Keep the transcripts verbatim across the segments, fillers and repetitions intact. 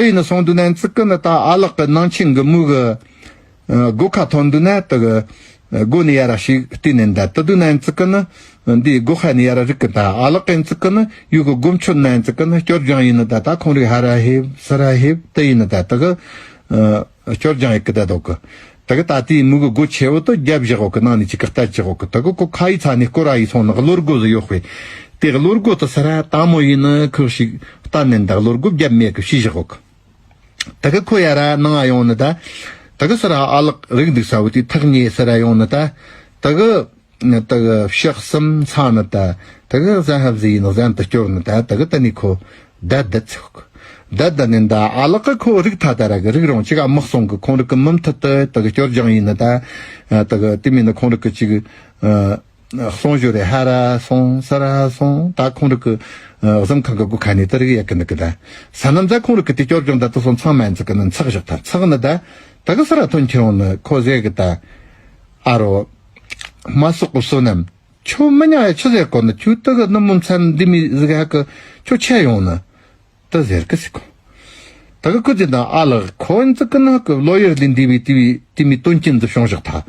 ཨེ་ཡིན་ན་སོང་དུས་ན་ཙི་ཀི་ནི་ད་ཨ་ལགས་ཀྱི་ནང་ཆེན་གི་མུ་གི་སྒོ་ཁ་ཐོན་དུས་ན་དེ་གི་སྒོ་ནས་ཡར་ར་ཞིག་བལྟས་ནས་འདའ། དེ་དུས་ན་ཙི་ཀི་ནི་འདིའི་སྒོ་ཁ་ནས་ཡར་ར་རིག་གི། ད་ཨ་ལགས་ཀྱི་ཙི་ཀི་ནི་ཡུལ་གི་སྒོ་མཆོད་ན་ཙི་ཀི་ནི་སྐྱོར་སྦྱང་ཡིན་ནི་ད། ད་ཁོང་རིག་ཧ་ར་ཧེབ་ས་ར་ཧེབ་དེ་ཡིན་ནི་ད། དེ་གི་སྐྱོར་སྦྱང་ཡི་གི་ད་དོ་གི། དེ་གི་ད་དེའི་མུ་གི་སྒོ་ཆེ་བོ་དེ་རྒྱབ་བཞག་གོ་གི། ནང་ནས་ཅིག་གི་བལྟ་བཅུག་གོ་གི། དེ་གི་ཁོ་ཁ་ཡི་ཚ་ནས་སྐོར་ར་ཡི་སོང་ནི་གློ་སྒོ་ཟིག་ཡོད་དཔེ། དེ་གློ་སྒོ་དེ་ས་ར་དྭངས་མོ་ཡིན་ནི་ཁོ་ཞིག་བལྟ་ནས་འདའ། གློ་སྒོ་རྒྱབ་མེད་གི་ཕྱིས་བཞག་གོ་གི། དེ་གི་ཁོ་ཡར་ར་ནང་ང་ཡོང་ནི་ད། དེ་གི་ས་ར་ཨ་ལགས་རིག་འདུག་ས་བོ་དེ་ཐག་ཉེ་ས་ར་ཡོང་ནི་ད། དེ་གི་ནི་དེ་གི་ཕྱག་གསུམ་ཚང་ནི་ད། དེ་གི་གཟན་ཧབ་ཟི་ཡིན་ནི་གཟན་དུ་སྐྱོར་ནི་ད། དེ་གི་ད་ནི་ཁོ་བསྡད་བསྡད་ཚེ་གོ་གི། བསྡད་བསྡད་ནི་ད་ཨ་ལགས་གི་ཁོ་རིག་ཐ་ད་ར་གི་རིག་རུང་ཅིག་ག་མི་གསུང་གི། ཁོང་རིག་གི་མུ་མཐུད་དུ་དེ་གི་སྐྱོར་སྦྱང་ཡིན་ནི་ད། དེ་གི་དེ་མིན་ནི་ཁོང་རིག་གི་ཅིག་གསུང་ཞོར་རེ་ཧ་ར་སོང་ས་ར་སོང་། ད་ཁོང་རིག་གི་གཟིམ་ཁང་གི་སྒོ་ཁ་ནས་དེ་རིག་ཡེ་གི་འདུག་གི་ད། ས་ནམ་ཟ་ཁོང་རིག་གི་དེ་སྐྱོར་སྦྱོང་ད་དེ་སོང་ཚང་མ་ཡིན་ཚིག་གི་ནི་འཚག་བཞག་ད། འཚག་ནི་ད། དེ་གི་ས་ར་ཐོན་ཁྱེར་ཡོང་ནི་ཁོ་ཟེར་གི་ད། ཨ་རོ། མ་སོག་གི་བསོད་ནམས། ཁྱོད་མི་ཉག་ཡ་ཆི་ཟེར་གོ་ནི། ཁྱོད་དེ་གི་ནི་མོ་མཚན་འདི་མི་ཟིག་ཧ་གི་ཁྱོད་ཆེ་ཡོང་ནི། དེ་ཟེར་གི་སི་ཁོ། ད་གི་ཁོ་ཅི་དང་ཨ་ལགས་ཁོ་ཨིན་ཙི་ཀི་ན་གི་ལོ་ཡར་ལི་འདི་བི་ཏི་བི་ཏི་མི་དོན་ཅན་དུ་བྱུང་བཞག་ཐ།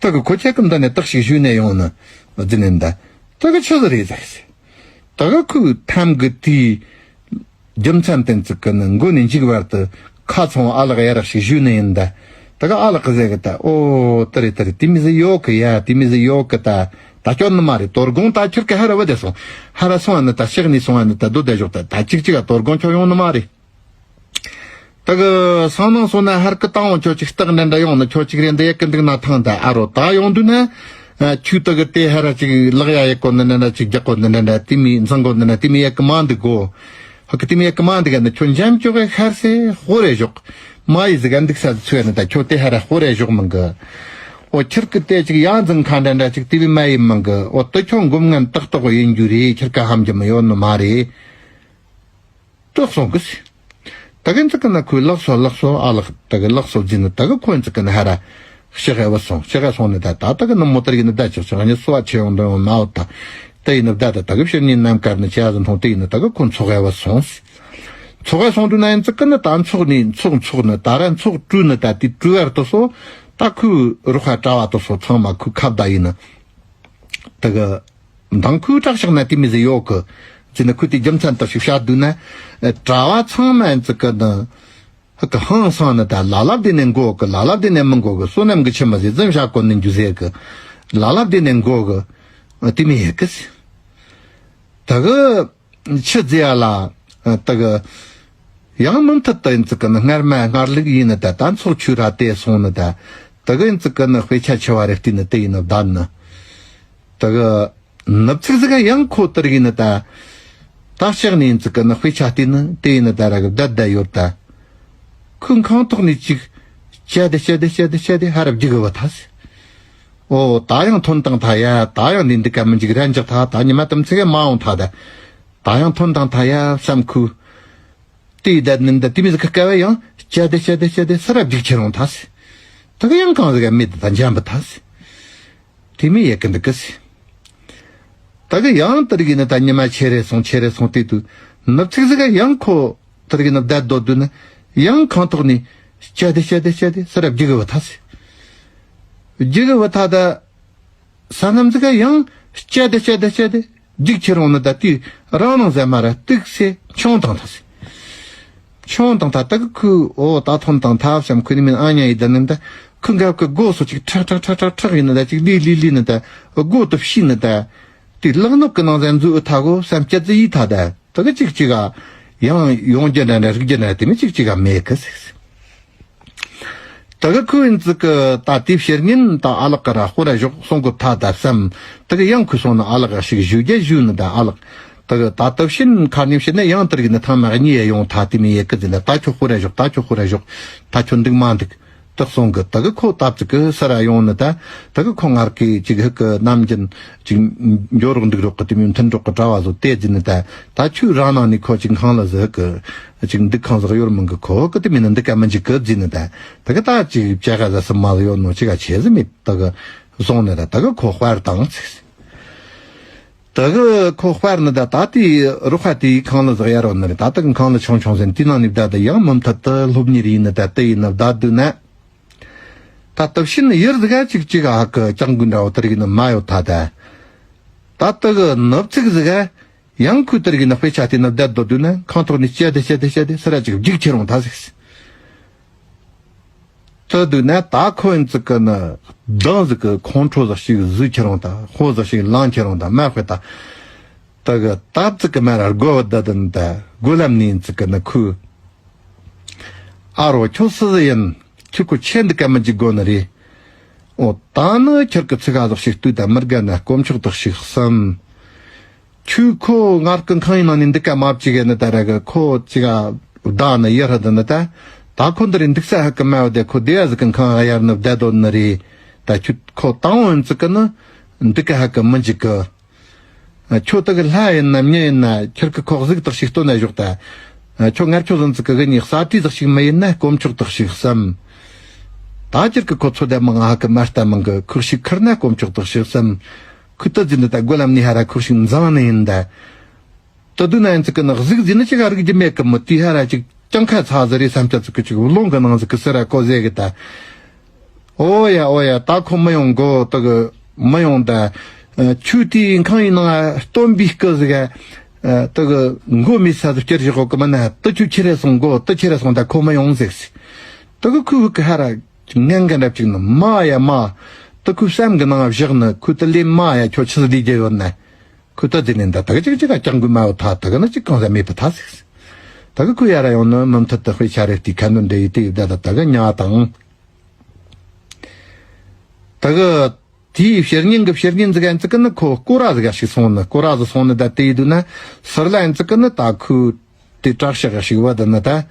ད་གི་ཁོ་ཁྱེད་ཀི་མདའ་ནས་རྟགས་ཤིག་ཞུས་ནས་ཡོང་ནི་ཟི་ནན་ད། ད་གི་ཆི་ཟི་རེད་ཟེར་སི། ད་གི་ཁོའི་ཐམ་གི་དེའི་རྒྱུ་མཚན་དེ་ཨིན་ཙི་ཀི་ན་མགོ་ནས་མཇུག་བར་དུ་ཁ་ཚང་ཨ་ལགས་ཡ་རག་ཞིག་ཞུས་ནི་ཡིན་ད། ད་གི་ཨ་ལགས་ཀི་ཟེར་གི་ད། ཨོ་ད་རེད་ད་རེད། དེ་མི་ཟི་ཡོད་གི་ཡ། དེ་མི་ཟི་ཡོད་གི་ད། ད་སྐྱོན་ནི་མ་རེད། དོ་དགོང་ད་ཁྱེར་ཀ་ཧ་ར་བ་དེ་སོང་ཧ་ར་སོང་ཨ་ནི་ད་ཤག་ནི་སོང་ཨ་ནི་ད་སྡོད་བསྡད་ཞོག་ད། ད་ཅིག་ཅིག་ཨ་དོ་དགོང་ཁྱོད་ཡོང་ནི་མ་རེད། ད་གི་སང་ནང་སོང་ན་ཧར་ཀི་བཏང་འོང་། ཁྱོད་ཅིག་སྟག་འདྲ་འདྲ་ཡོང་ནི། ཁྱོད་ཅིག་རེད་འདི་ཡེ་གི་འདུག་ན་ཐང་ད། ཨ་རོ་ད་ཡོང་དུས་ན་ཁྱོད་ད་གི་དེ་ཧ་ར་ཅིག་ལག་ཡ་ཡེ་གོ་ནི་འདྲ་འདྲ། ཅིག་རྒྱག་གོ་ནི་འདྲ་འདྲ། དེ་མི་འཛིང་གོ་ནི་འདྲ། དེ་མི་ཡེ་གི་མ་འདུག་གོ། ཧ་གི་དེ་མི་ཡེ་གི་མ་འདུག་ག་ནི། ཁྱོད་འཇམ་ཅོག་གི་ཤར་སེ་ཧོ་རེ་ཞོག་མ་ཡི་ཟི་ག་འདུག་ས་ཚོད་ནི་ད། ཁྱོད་དེ་ཧ་ར་ཧོ་རེ་ཞོག་མང་གི། ཨོ་ཁྱེར་ཀི་དེ་ཅིག་ཡང་འཛིང་ཁ་འདྲ་འདྲ་ཅིག་དེ་བི་མ་ཡི་མང་གི། ཨོ་ད་ཁྱོད་འགོམ་ངན་ཏག་ཏག་ཡིན་རྒྱུ་རེད། ཁྱེར་ཀ་ཧམ་གྱི་མི་ཡོད་ནི་མ་རེད། ཏོག་སོང་གི་སི། ད་གིན་ཙི་ཀི་ན་ཁོའི་ལགས་སོ་ལགས་སོ་ཨ་ལགས། ད་གི་ལགས་སོ་ཟི་ནི་ད་གི་ཁོ་ཨིན་ཙི་ཀི་ན་ཧ་ར་ཤི་ཧེ་བ་སོང་། ཤི་ཧེ་སོང་ནི་ད་ད་ད་གི་ནི་མོ་ཏར་གི་ནི་ད་ཅིག་ཅིག་ཨ་ནི་སོ་བ་ཆེ་ཡོང་འདོན་ཡོང་མ་འོ་ད། ད་ཡིན་ནི་ད་ད་ད་གི་ཕྱིར་ནི་ནམ་ཀར་ནི་ཆེ་ཡ་ཟི་མཐོང་དེ་ཡིན་ནི་ད་གི་ཁོ་འཚོག་ཧེ་བ་སོང་སི། འཚོག་ཧེ་སོང་དུས་ན་ཨིན་ཙི་ཀི་ན་ད་འཚོག་ནི་འཚོག་འཚོག་ནི་ད་ར་འཚོག་བཀྲུས་ནི་ད། དེ་བཀྲུས་བར་དུ་སོ་ད་ཁོའི་རོགས་ཁ་གྲྭ་བ་དུ་སོ་ཚང་མ་ཁོའི་ཁ་བརྡ་ཡིན་ནི། ད་གི་མདང་ཁོའི་བྲག་ཤག་ན་དེ་མི་ཟི་ཡོད་གི་ཟེར་ནི། ཁོས་དེ་རྒྱུ་མཚན་དག་ཞིག་བཤད་འདུག་ན། གྲྭ་བ་ཚང་མ་ཨིན་ཙི་ཀི་ན་ཧ་གི་ཧང་སང་ནི་ད། ལ་ལབ་དེ་ནས་མགོ་གི། ལ་ལབ་དེ་ནས་མི་མགོ་གི། བསོད་ནམས་གི་ཆི་མི་ཟེར་ཙམ་བཤད་གོ་ནི་འཇུ་ཟེར་གི། ལ་ལབ་དེ་ནས་མགོ་གི་དེ་མི་ཡེ་གི་སི། ད་གི་ཆི་ཟེར་ཡ་ལ་ད་གི་ཡང་མུ་མཐུད་དུ་ཨིན་ཙི་ཀི་ན་སྔར་མ་སྔར་ལུགས་ཡིན་ནི་ད། ད་འཚོག་ཆུ་ར་དེ་སོང་ནི་ད། ད་གི་ཨིན་ཙི་ཀི་ན་དཔེ་ཆ་ཆེ་བ་རེ་བལྟས་ནི་དེ་ཡིན་ནི་བསྡད་ནི། ད་གི་ནུབ་ཚིགས་ཟིག་ཡང་ཁོ་ཏར་ཡིན་ནི་ད། ད་ལྕགས་ནས་ཨིན་ཙི་ཀི་ན་དཔེ་ཆ་བལྟས་ནི་དེ་ཡིན་ནི་ད་ར་གི་བསྡད་བསྡད་ཡོད་ད། ཁོའི་ཁང་ཐོག་ནས་ཅིག་བཅད་དེ་བཅད་དེ་བཅད་དེ་བཅད་དེ་ཧ་ར་རྒྱུག་གི་བུད་ཐལ་སི། ཨོ་ད་ཡང་ཐོན་བཏང་ཐལ་ཡ། ད་ཡང་འདི་འདི་ག་མི་འཇིག་ར་འཇག་ཐལ། ད་ཉི་མ་དམ་ཚིག་གི་མ་འོང་ཐལ་ད། ད་ཡང་ཐོན་བཏང་ཐལ་ཡ་བསམ་ཁུ། དེ་ཡི་ད་ནི་ད་དེ་མི་ཟིག་གི་སྐལ་བ་ཡང་བཅད་དེ་བཅད་དེ་བཅད་དེ་ས་ར་རྒྱུག་ཁྱེར་འོང་ཐལ་སི། ད་གི་ཡང་གང་ཟིག་ག་མེད་དེ་ད་འཇམ་པོ་ཐལ་སི། དེ་མི་ཡེ་གི་འདུག་གི་སི། ད་གི་ཡང་ཏར་གི་ནི་ད་ཉི་མ་ཆེ་རེ་སོང་ཆེ་རེ་སོང་དེ་དུས་ནུབ་ཚིགས་ཟིག་ག་ཡང་ཁོ་ཏར་གི་ནི་བསྡད་སྡོད་དུས་ནི་ཡང་ཁང་ཐོག་ནས་བཅད་དེ་བཅད་དེ་བཅད་དེ་ས་ར་རྒྱུག་གི་བུད་ཐལ་སི། རྒྱུག་གི་བུད་ཐལ་ད། ས་ནམ་ཟིག་ག་ཡང་བཅད་དེ་བཅད་དེ་བཅད་དེ་རྒྱུག་ཁྱེར་འོང་ནི་ད། དེ་རང་ནང་ཟ་མ་ར་གཏུགས་སེ་མཆོང་བཏང་ཐལ་སི། མཆོང་བཏང་ཐལ། ད་གི་ཁོས་ཨོ་ད་ཐོན་བཏང་ཐལ་བསམ། ཁོ་ནི་མིན་ཨ་ཉ་ཡི་ད་ནི་ད་ཁོའི་འགབ་གི་སྒོ་སོ་ཅིག་ཁྲག་ཁྲག་ཁྲག་ཁྲག་ཁྲག་ཡིན་ནི་ད། ཅིག་ལི་ལི་ལི་ནི་ད་སྒོ་དུ་ཕྱིས་ནི་ད། དེ་ལག་ནོག་གི་ནང་ཟ་འཛུལ་ཨུ་ཐ་གོ་བསམ་སྐྱ་ཙི་ཡི་ཐ་ད། ད་གི་ཅིག་ཅིག་ག་ཡང་ཡོང་རྒྱུ་འདྲ་འདྲ་རིག་རྒྱུ་འདྲ་དེ་མི་ཅིག་ཅིག་ག་མེད་གི་སི། ད་གི་ཁོ་ཨིན་ཙི་ཀི་ད་དེ་ཕྱིར་ཉིན་ད་ཨ་ལགས་ཀ་ར་ཧོ་ར་ཞོག་སོང་གི་ཐ་ད་བསམ། ད་གི་ཡང་ཁོས་སོང་ན་ཨ་ལགས་ཀ་ཞིག་ཞུ་རྒྱ་ཞུ་ནི་ད་ཨ་ལགས། ད་གི་ད་ལྟ་ཕྱིན་ཁ་ནིམ་ཕྱིན་ན་ཡང་ཏར་གི་ནི་ཐང་མ་གཉིས་ཡ་ཡོང་ཐ་དེ་མི་ཡེ་གི་ཟི་ལ། ད་ཁྱོད་ཧོ་ར་ཞོག་ད་ཁྱོད་ཧོ་ར་ཞོག་ད་ཁྱོད་འདུག་མ་འདུག་ད་སོང་གི། ད་གི་ཁོ་ད་ཙི་ཀི་ས་ར་ཡོང་ནི་ད། ད་གི་ཁོ་ངར་གི་ཅིག་ཧི་ཀི་ནམ་རྒྱུན་ཅིག་འགྱོ་རོགས་འདུག་རོགས་གི་དེ་མི་མཐུན་རོགས་གི་གྲྭ་བ་ཟོ་དེ་ཟི་ནི་ད། ད་ཁྱོད་རང་ནང་ནི་ཁོ་ཅིག་ཁང་ལ་ཟི་ཧི་ཀི་ཅིག་འདུག་ཁང་ཟག་ཡོར་མང་གི་ཁོ་ཧི་ཀི་དེ་མི་ནི་འདུག་ག་མི་འཇིག་གི་ཟི་ནི་ད། ད་གི་ད་ཅིག་བྱ་ག་ཟ་སི་མ་ཟི་ཡོད་ནོ་ཅིག་ག་ཆེ་ཟི་མི་ད་གི་སོང་ནི་ད། ད་གི་ཁོ་དཔར་བཏང་ཚིག་དེ་གི་ཁོ་དཔར་ནི་ད་ད་དེའི་རོགས་པ་དེའི་ཁང་ལ་ཟག་ཡ་རོ་ནི་རེད། ད་དེ་གི་ཁང་ལ་ཆུང་ཆུང་ཟིན་དེའི་ནང་ནས་བསྡད་དེ་ཡང་མུ་མཐུད་དུ་སློབ་གཉེར་ཡིན་ནི་ད་དེ་ཡིན་ནི་བསྡད་དུས་ན། ད་སྟབས་ཕྱིན་ཡུལ་ཟིག་ག་ཅིག་ཅིག་ཨ་ཁུ་ལྕགས་མགོའི་འདྲ་བོ་དེ་རིགས་ནི་མ་ཡོད་ཐ་ད། ད་དེ་གི་ནུབ་ཚིགས་ཟིག་ག་ཡང་ཁུ་དེ་རིགས་ནི་དཔེ་ཆ་དེ་ནི་བསྡད་སྡོད་དུས་ན་ཁང་ཐོག་ནས་བཤད་དེ་བཤད་དེ་བཤད་དེ་སི་ར་ཅིག་རྒྱུག་ཁྱེར་རུང་ཐ་ཟིག་དེ་དུས་ན་ད་ཁོ་ཡིན་ཙི་གི་ནི་གདང་ཟིག་གི་ཁོང་ཁྲོ་ཟིག་ཞིག་བཟོས་ཁྱེར་རུང་ད་ཧོ་ཟིག་ཞིག་ལངས་ཁྱེར་རུང་ད་མ་ཧོད་ད། དེ་གི་ད་ཙི་གི་མ་ར་སྒོ་བ་ད་དུ་ནི་ད་སྒོ་ལམ་ནས་ཡིན་ཙི་གི་ནི་ཁུ། ཨ་རོ་ཁྱོད་སུ་ཟིག་ཡིན། ཁྱོད་ཁོ་ཆེ་འདི་ག་མི་འཇིག་དགོ་ནི་རེད། ཨོ་ད་ནི་ཁྱེད་ཀྱི་ཚིག་ག་ཟིག་ཞིག་ལྟོས་ད་མི་དགའ་ན་དཀོན་མཆོག་དག་ཞིག་བསམ། ཁྱོད་ཁོ་ངར་གི་ཁང་ཡིན་ནང་ནས་འདི་ག་མ་བཅུག་གི་ནི་ད་ར་གི་ཁོ་ཅི་ག་བདག་ནི་ཡར་ཧ་ད་ནི་ད། ད་ཁོ་འདི་རེད་འདུག་ས་ཧ་གི་མ་བ་དེ་ཁོ་དེ་ཡ་ཟིག་གི་ཁང་ཧ་ཡར་ནི་བསྡད་དོ་ནི་རེད། ད་ཁྱོད་ཁོ་དང་བོ་ཡིན་ཙི་གི་ནི་འདི་ག་ཧ་གི་མི་འཇིག་གི། ཁྱོད་དག་ལྷ་ཡིན་ན་མྱི་ཡིན་ན་ཁྱེད་ཀྱི་ཁོག་ཟིག་དག་ཞིག་སྟོན་ན་ཞོག་ད། ཁྱོད་ངར་ཁྱོད་ཟིན་ཙི་གི་གི་ཉིག་ས་བྲིས་དག་ཞིག་མི་ཡིན་ན་དཀོན་མཆོག་དག་ཞིག་བསམ། ད་ཁྱེད་ཀྱི་ཁོ་ཚོ་ད་མང་ཧ་གི་མ་ལྟ་མང་གི་ཁོག་ཞིག་ཁུར་ན་དཀོན་མཆོག་དག་ཞིག་བསམ། ཁུ་ཏི་ཟིན་ད་སྒོ་ལམ་ནས་ཧ་ར་ཁོག་ཞིག་འཛང་ནི་ཡིན་ད། ད་དུས་ན་ཡིན་ཙི་གི་ནི་གཟིག་ཟིན་ནི་ཅི་ག་རིག་རྒྱུ་མེད་གི་མི་དེ་ཧ་ར་ཅིག་གྱང་ཁ་ཚ་ཟི་རེད་བསམ་ཆ་ཙི་གི་ཅིག་རླུང་གི་ནང་ཟིག་གི་སི་ར་ཀོ་ཟེ་གི་ད། ཨོ་ཡ་ཨོ་ཡ་ད་ཁོ་མི་ཡོང་གོ་དག་མི་ཡོང་ད། ཆུ་དེའི་ཁང་ཡིན་ནང་སྟོན་པའི་སྐུ་ཟིག་དག་མགོ་མི་ས་ཟིག་བསྐྱུར་བཞག་གོ་གི་མི་ན་དུ་ཆུ་ཁྱེར་རེ་སོང་གོ་དུ་ཁྱེར་རེ་སོང་ད་ཁོ་མི་ཡོང་ཟིག་སི། དག་ཁུ་བུ་གི་ཧ་ར་ངན་གི་འདྲ་བཅུག་ནི་མ་ཡ་མ། དུ་ཁུ་བསམ་གི་ནང་བཞག་ནི་ཁུ་དུ་ལེ་མ་ཡ་ཁྱོད་ཆི་ཟིག་བསྡད་རྒྱུ་ཡོད་ན། ཁུ་ད་དེ་ནས་འདི་དག་ཅིག་ཅིག་ག་ཀྱང་དགོས་མ་བོ་ཐ་དག་ནི་ཅིག་གང་ཟ་མེད་པ་ཐ་ཟིག་དག་ཁུ་ཡ་ར་ཡོང་ནི་མུ་མཐུད་དུ་དཔེ་ཆ་རེ་ལྟའི་ཁ་འདོན་འདྲེ་ཡི་དེ་ཡི་བདག་དག་དག་ཉ་དང་། དག་དེའི་ཕྱིར་ཉིན་གི་ཕྱིར་ཉིན་ཟིག་ཨན་ཙི་ཀི་ནི་ཁོ་སྐོ་ར་ཟིག་ཞིག་སོང་ནི་སྐོ་ར་ཟིག་སོང་ནི་ད་དེ་ཡི་དུས་ན་སིར་ལ་ཨན་ཙི་ཀི་ནི་ད་ཁུ། དེ་བྲག་ཤག་ཞིག་བ་དང་ན་ད།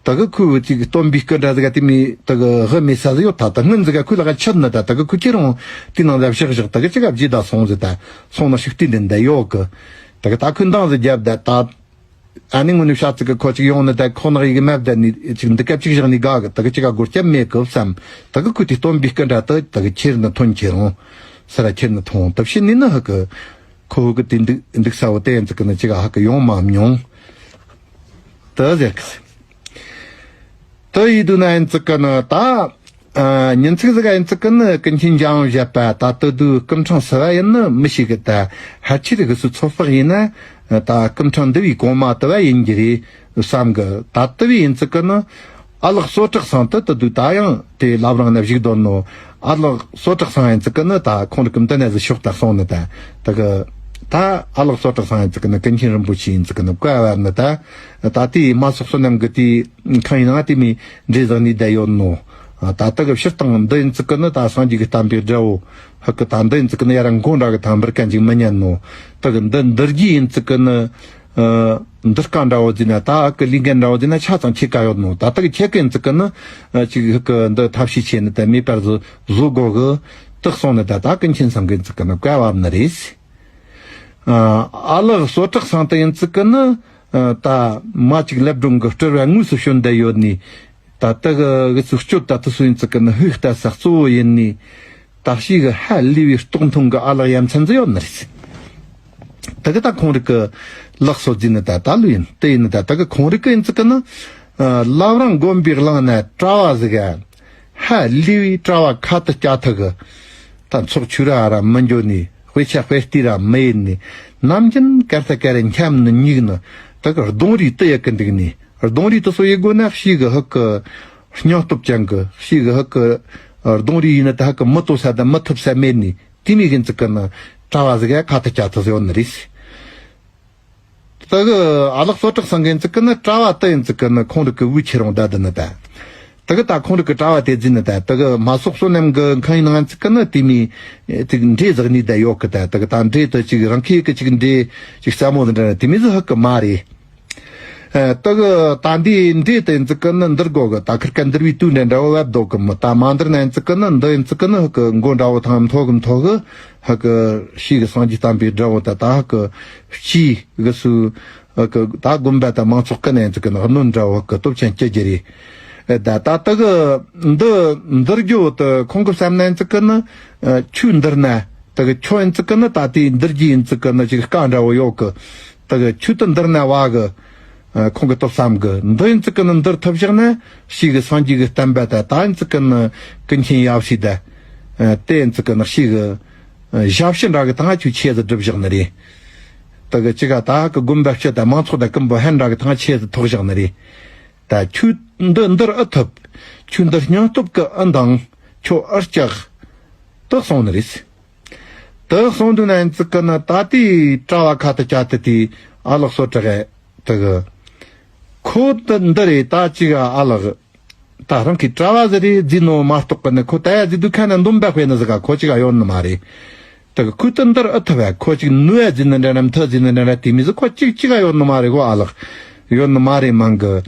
དེ་གི་ཁོའི་ཅིག་སྟོན་པའི་སྐུ་འདྲ་ཟིག་དེ་མི་དེ་གི་དབུ་མེད་ས་ཟིག་ཡོད་ད་ད་སྔོན་ཟིག་ཁོའི་ལག་ཆད་ན་ད་དེ་གི་ཁོ་ཁྱེད་རང་དེ་ནང་ལ་བཞག་བཞག་དེ་གི་ཅི་ག་བརྗེད་ད་སོང་ཟིག་ད་སོང་ན་ཤུགས་དེ་འདི་འདི་ཡོད་གི། དེ་གི་ད་ཁོའི་འདང་ཟིག་རྒྱབ་ད་ད། ཨ་ནི་དངོས་གནས་ཤ་ཚིག་གི་ཁོ་ཅིག་ཡོང་ནི་ད་ཁོ་ནག་ཡི་གི་མ་བསྡད་ནི་ཅིག་འདི་སྐབས་ཅིག་བཞག་ནི་དགའ་གི་དེ་གི་ཅི་ག་སྒོར་སྐྱབས་མེད་གི་བསམ། དེ་གི་ཁོའི་དེ་སྟོན་པའི་སྐུ་འདྲ་དེ་དེ་གི་ཁྱེར་ནི་ཐོན་ཁྱེར་རུང་ས་ར་ཁྱེར་ནི་ཐོང་དེ་བྱེད་ནི་ནི་ཧི་གི། ཁོ་བོ་གི་དེ་འདུག་འདུག་ས་བོ་དེ་ཡིན་ཙི་ཀི་ནི་ཅི་ག་ཧ་གི་ཡོང་མ་མྱོང་། དེ་ཟེར་གི། དེ་ཡིན་དུས་ན་ཡིན་ཙི་ཀི་ནི་ད། ཨ་ཉིན་ཚིག་ཟིག་ཡིན་ཙི་ཀི་ནི་ཀུན་མཁྱེན་འཇམ་དབྱངས་བཞད་པ་ད་དུ་དུ་སྐུ་ཕྲེང་སུ་བ་ཡིན་ནི་མི་ཤེས་གི་ད་ཧ་ཆི་རི་གི་སུ་ཚོད་དཔག་ཡིན་ན་ད་སྐུ་ཕྲེང་འདི་བའི་གོང་མ་དུ་བ་ཡིན་གྱི་རེད་བསམ་གི། ད་དུ་བའི་ཡིན་ཙི་ཀི་ནི། ཨ་ལགས་སོ་དྲག་སང་དུ་དུ་དུ་ད་ཡང་དེ་ལབ་རང་ནས་བཞུགས་དོན་ནོ། ཨ་ལགས་སོ་དྲག་སང་ཡིན་ཙི་ཀི་ནི་ད་ཁོང་རིག་གམ་དུ་ནས་ཟི་ཤོག་ད་སོང་ནི་ད། ད་གི་ད་ཨ་ལགས་སོ་དྲག་སང་ཡིན་ཙི་ཀི་ནི་ཀུན་མཁྱེན་རིན་པོ་ཆེ་ཡིན་ཙི་ཀི་ནི་བཀའ་བར་ནི་ད། ད་དེའི་མ་སོག་སོ་ནམ་གི་དེའི་ཁང་ཡིན་ན་དེ་མི་འདྲེ་ཟག་ནི་ད་ཡོད་ནོ། ད་ད་གི་ཕྱིར་བཏང་འདི་ཡིན་ཙི་ཀི་ནི་ད་སངས་རྒྱས་ཀྱི་བསྟན་པའི་དགྲ་བོ། ཧ་གི་ད་འདི་ཡིན་ཙི་ཀི་ནི་ཡ་ར་མགོ་འདྲ་གི་ཐང་འབུར་གན་ཅིག་མི་ཉན་ནོ། ད་གི་འདི་འདིར་གྱི་ཡིན་ཙི་ཀི་ནི། འདི་སྐད་འདྲ་བོ་ཟིན་ན་ད་ཨ་ཀི་ལི་འགན་འདྲ་བོ་ཟིན་ན་ཆ་ཚང་ཁྱེད་ཀ་ཡོད་ནོ། ད་ད་གི་ཁྱེད་ཀི་ཡིན་ཙི་ཀི་ནི་ཅིག་ཧི་ཀི་འདི་ཐབས་ཤེས་བྱས་ནི་ད་མེད་པར་བཟོ་བཟོ་དགོ་གི། དག་སོང་ནི་ད་ད་ཀུན་མཁྱེན་སང་གི་ཡིན་ཙི་ཀི་ནི་བཀའ་བབ་ནི་རེད། ཨ་ལགས་སོ་དྲག་སང་དུ་ཡིན་ཙི་ཀི་ནི་ད་མ་ཅིག་ལེབ་སྒྲོན་གི་སྤྲུལ་བ་དངོས་སུ་བྱོན་བསྡད་ཡོད་ནི། ད་ལྟ་གི་གི་ཚུགས་སྤྱོད་ད་དུ་སུ་ཡིན་ཙི་ཀི་ནི་ཧུའི་ལྟ་ས་གཙོ་བོ་ཡིན་ནི། ད་ཤི་གི་ཧ་ལི་བའི་རྟོགས་མཐོང་གི་ཨ་ལགས་ཡ་མཚན་ཟིག་ཡོད་ནི་རེད། ད་གི་ད་ཁོང་རིག་གི་ལགས་སོ་ཟིན་ནི་ད་ད་ལུ་ཡིན་དེ་ཡིན་ནི་ད་ད་གི་ཁོང་རིག་གི་ཡིན་ཙི་ཀི་ནི། ལབ་རང་དགོན་པའི་གླིང་ན་གྲྭ་བ་ཟིག་ཧ་ལི་བའི་གྲྭ་བ་ཁ་དུ་སྐྱ་ཐུ་གི། ད་ཚོགས་ཆུ་ར་ར་མི་འགྱོ་ནི་དཔེ་ཆ་དཔེ་ལྟས་ར་མི་ཡིན་ནི། ནམ་རྒྱུན་ཀར་ཐ་ཀ་ར་འཁྱམ་ནི་ཉིག་ནི། ད་གི་རྡུང་རིགས་དུ་ཡ་གི་འདུག་ནི། རྡུང་རིགས་དུ་སོ་ཡི་སྒོ་ན་ཤི་གི་ཧུ་ཀི་སྙིང་སྟོབས་ཅན་གི་ཤི་གི་ཧུ་ཀི་རྡུང་རིགས་ཡིན་ན་ད་ཧུ་ཀི་མི་ཏོ་ས་ད་མི་ཐུབ་ས་མེད་ནི་དེ་མི་གིན་ཙི་ཀི་ནི་གྲྭ་བ་ཟིག་ཡ་ཁ་ཐུ་ཅ་ཐུ་ཟེ་ཡོད་ནི་རེད། ད་གི་ཨ་ལགས་སོ་དྲག་སང་གིན་ཙི་ཀི་ནི་གྲྭ་བ་དུ་ཡིན་ཙི་ཀི་ནི་ཁོང་རིག་གི་བུ་ཁྱེད་རང་ད་དི་ནི་ད། ད་གི་ད་ཁོང་རིག་གི་གྲྭ་བ་དེ་ཟིན་ནི་ད་ད་གི་མ་སོག་སོ་ནམ་གི་ཁང་ཡིན་ནང་ཙི་ཀི་ནི་དེ་མི་ཅིག་འདྲེ་ཟག་ནི་ད་ཡོད་གི་ད་ད་གི་ད་འདྲེ་དུ་ཅིག་རང་ཁྱེད་གི་ཅིག་འདྲེ་ཅིག་ས་མོ་ཟིན་འདྲ་དེ་མི་ཟི་ཧུ་ཀི་མ་རེད། ཨ་ད་གི་ད་འདི་འདྲེ་དེ་ཡིན་ཙི་ཀི་ནི་འདིར་གོ་གི་ད་ཁིར་ཀ་འདིར་བའི་དུས་འདྲ་འདྲ་བོ་བབ་དོ་གི་མི་ད་མ་འདིར་ན་ཡིན་ཙི་ཀི་ནི་འདི་ཡིན་ཙི་ཀི་ནི་ཧུ་ཀི་མགོ་འདྲ་བོ་ཐང་མཐོ་གི་མཐོ་གི་ཧུ་ཀི་ཤི་གི་སངས་རྒྱས་བསྟན་པའི་དགྲ་བོ་ད་ད་ཧུ་ཀི་ཤི་གི་སུ་ཧུ་ཀི་ད་དགོན་པ་ད་མང་ཚོགས་ཀི་ན་ཡིན་ཙི་ཀི་ནི་གནོན་འདྲ་བོ་ཧུ་ཀི་སྟོབས་ཆེན་སྐྱེ་རྒྱུ་རེད། ཨ་ད་ད་ད་གི་འདི་འདིར་རྒྱུ་བོ་ད་ཁོང་གི་བསམ་ན་ཡིན་ཙི་ཀི་ནི་ཨ་ཆུ་འདིར་ན་ དེ་གི་ཁྱོད་ཡིན་ཙི་ཀི་ནི་ད་དེའི་འདིར་གྱི་ཡིན་ཙི་ཀི་ནི་ཅིག་དཀའ་འདྲ་བོ་ཡོད་གི། དེ་གི་ཆོས་དེ་འདིར་ན་བ་གི། ཨ། ཁོང་གི་སྟོབས་བསམ་གི། འདི་ཡིན་ཙི་ཀི་ནི་འདིར་ཐུབ་བཞག་ན་ཤི་གི་སངས་རྒྱས་གི་བསྟན་པ་ད་ད་ཡིན་ཙི་ཀི་ནི་ཀུན་མཁྱེན་ཡབ་སྲས་ད། ཨ། དེ་ཡིན་ཙི་ཀི་ནི་ཤི་གི། ཨ། ཞབས་ཕྱི་འདྲ་གི་ཐང་ཆུ་ཆེ་ཟི་སྒྲུབ་བཞག་ནི་རེད། དེ་གི་ཅི་ག་ད་གི་དགོན་པ་སྤྱི་ད་མང་ཚོགས་ད་ཀུན་པོ་ཧན་འདྲ་གི་ཐང་ཆེ་ཟི་ཐོག་བཞག་ནི་རེད། ད་ཆོས་འདི་འདིར་ཨི་ཐུབ། ཆོས་འདིར་སྙིང་སྟོབས་ཀྱི་ཨི་འདང་། ཁྱོད་ཨི་སྐྲག། དེ་གསུངས་ནི་རེད། དེ་གསུངས་དུས་ན་ཡིན་ཙི་ཀི་ནི་ད་དེའི་གྲྭ་བ་ཁ་ཏི་ཅ་ཏི་དེ་ཨ་ལགས་སོ་དྲག་གི། དེ་གི་ཁོ་འདི་འདི་རེད། ད་ཅི་ག་ཨ་ལགས། ད་རང་གི་གྲྭ་བ་ཟི་རེད་ཟི་ནོ་མ་གཏོགས་པ་ནི་ཁོ་ད་ཡ་ཟི་དུས་ཁ་ན་འདོམ་པ་དཔེ་ནི་ཟི་ག་ཁོ་ཅི་ག་ཡོད་ནི་མ་རེད། དེ་གི་ཁོས་དེ་འདིར་ཨི་ཐུབ་བས། ཁོ་ཅིག་ནུ་ཡ་ཟི་ནི་འདྲ་ན་མཐུ་ཟི་ནི་འདྲ་ན་དེ་མི་ཟི་ཁོ་ཅིག་ཅི་ག་ཡོད་ནི་མ་རེད་གོ་ཨ་ལགས། ཡོད་ནི་མ་རེད་མང་གི།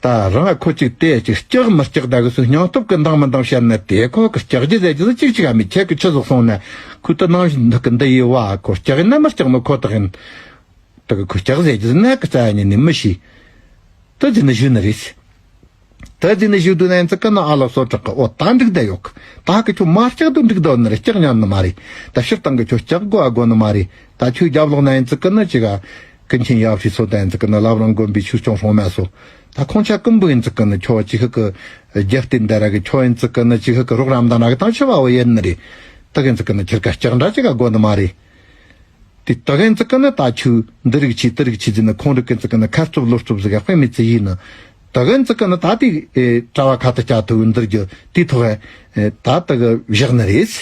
ད་རང་ཁོ་ཅིག་དེ་ཅིག་སྐྲག་མི་སྐྲག་ད་གི་སུ་སྙིང་སྟོབས་ཀྱི་འདང་མི་འདང་བཤད་ན་དེ་ཁོ་གི་སྐྲག་རྒྱུ་ཟེར་རྒྱུ་ཟི་ཅིག་ཅིག་ཨ་མི་ཁྱེད་ཀྱི་ཆི་ཟིག་སོང་ན། ཁོས་དེ་ནང་བཞིན་འདུག་གི་འདི་ཡི་བ་ཁོ་སྐྲག་ཡིན་ན་མི་སྐྲག་ནི་ཁོ་ཐག་ཡིན། དེ་གི་ཁོས་སྐྲག་ཟེར་རྒྱུ་ཟི་ན་གི་རྩ་ཡ་ཉིད་ནས་མི་ཤེས། དེ་ཟི་ནི་ཞུ་ནི་རེད། དེ་ཟི་ནི་ཞུ་དུས་ན་ཡིན་ཙི་ཀི་ནི་ཨ་ལགས་སོ་དྲག་གི། འོ་ད་འགྲིག་བསྡད་ཡོད་གི། ད་གི་ཁྱོད་མ་སྐྲག་དུས་འགྲིག་བསྡད་ནི་རེད། སྐྲག་ཉན་ནི་མ་རེད། ད་སྤྱིར་བཏང་གི་ཁྱོད་སྐྲག་དགོས་ཨ་དགོས་ནི་མ་རེད། ད་ཁྱོད་རྒྱབ་ལོག་ན་ཡིན་ཙི་ཀི་ནི་ཅི་ག་ཀུན་མཁྱེན་ཡབ་སྲས་སོ་ད་ཡིན་ཙི་ཀི་ནི་བླ་བྲང་དགོན་པའི་ཆོས་སྐྱོང་སྲུང་མ་སོ། ད་ཁོང་ཆ་ཀུན་པོ་ཡིན་ཙི་ཀི་ནི་ཁྱོད་ཅི་ཧི་གི་རྒྱབ་རྟེན་འདི་ར་གི་ཁྱོད་ཡིན་ཙི་ཀི་ནི་ཅི་ཧི་གི་རོགས་རམ་ད་ན་གི་ཐང་ཆེ་བ་བོ་ཡིན་ནི་རེད། ད་གི་ཡིན་ཙི་ཀི་ནི་ཁྱེད་ཀ་སྐྲག་འདྲ་ཅི་ག་དགོས་ནི་མ་རེད། དེ་ད་གན་ཙི་ཀི་ནི་ད་ཆུ་འདི་རིགས་ཆི་དེ་རིགས་ཆི་ཟེར་ན་ཁོང་རིགས་ཀན་ཙི་ཀི་ནི་ཁ་རྩུབ་ལོ་རྩུབ་ཟིག་དཔེ་མི་ཚི་ཡིན་ནི། ད་གན་ཙི་ཀི་ནི་ད་དེ་ཨེ་གྲྭ་བ་ཁ་ཏི་ཅ་ཏི་འདིར་རྒྱུ་དེ་ཐོག་ཨེ་ད་ད་གི་བཞག་ནི་རེད།